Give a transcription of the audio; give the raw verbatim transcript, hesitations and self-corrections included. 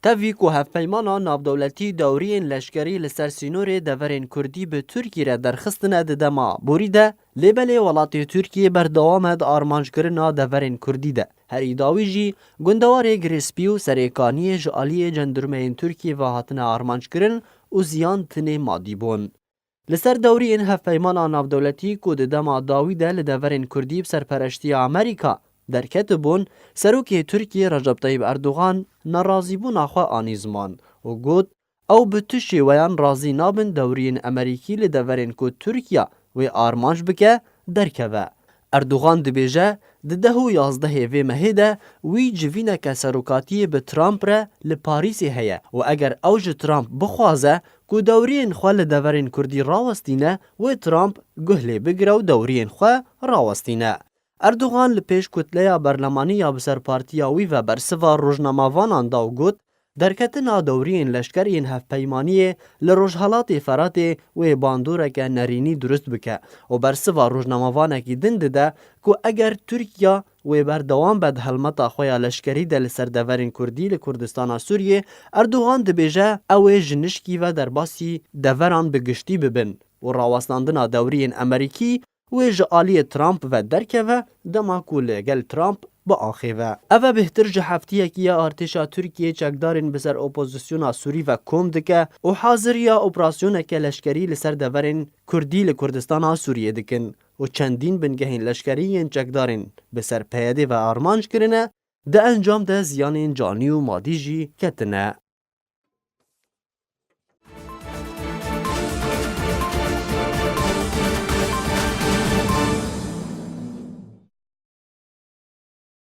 Tevî ku hevpeymana navdewletî dewriyên leşkerî li ser sînorê deverên Kurdî bi Tirkiyê re derxistine di dema borî de, lê belê welatê Tirkiyê berdewam e di armanckirina deverên Kurdî de. Herî dawî jî gundewarê Girêspî û Serêkaniyê ji aliyê cendirmeyên Tirkiyê ve hatine armanckirin û ziyan tinê madî bûn. Li ser dewriyên hevpeymana navdewletî ku di dema dawî de li deverên Kurdî bi serpereştiya Amerîka derketibûn, Serokê Tirkiyê Recep Tayyip Erdogan nerazîbûna xwe anî ziman û got, ew bi tu şêweyan razî nabin dewriyên Amerîkî li deverên ku Tirkiya wê armanc bike, derkeve. Erdogan dibêje, di deh û yazdehê vê mehê de wî civîneke serokatiyê bi Trump re li Parîsê heye û eger ew ji Trump bixwaze ku dewriyên xwe li deverên Kurdî rawestîne, wê Trump guh lê bigire û dewriyên xwe rawestîne. Erdogan li pêş kutleya berlemanî ya bi ser partiya wî ve bersiva rojnamavanan da û got, derketina dewriyên leşker yên hevpeymaniyê li Rojhelatê Feratê wê bandoreke nerînî durust bike û bersiva rojnamevanekî din dide ku eger Tirkiya wê berdewam be di helmeta xwe ya leşkerî de li ser deverên Kurdî li Kurdistana Sûriyê, Erdogan dibêje ew ê ji nişkî ve derbasî deveran bi giştî bibin û rawestandina dewriyên Amerîkî wê ji aliyê Trump ve derkeve, dema ku li gel Trump biaxêve. Ev e bêhtir ji heftiyekî ye artêşa Tirkiyê çekdarên bi ser opozisyona Sûrî ve kom dike û haziriya operasyoneke leşkerî li ser deverên Kurdî li Kurdistana Sûriyê dikin û çendîn bingehên leşkerî yên çekdarên bi ser P Y D ve armanc kirine, di encam de ziyanên canî û madî jî ketine.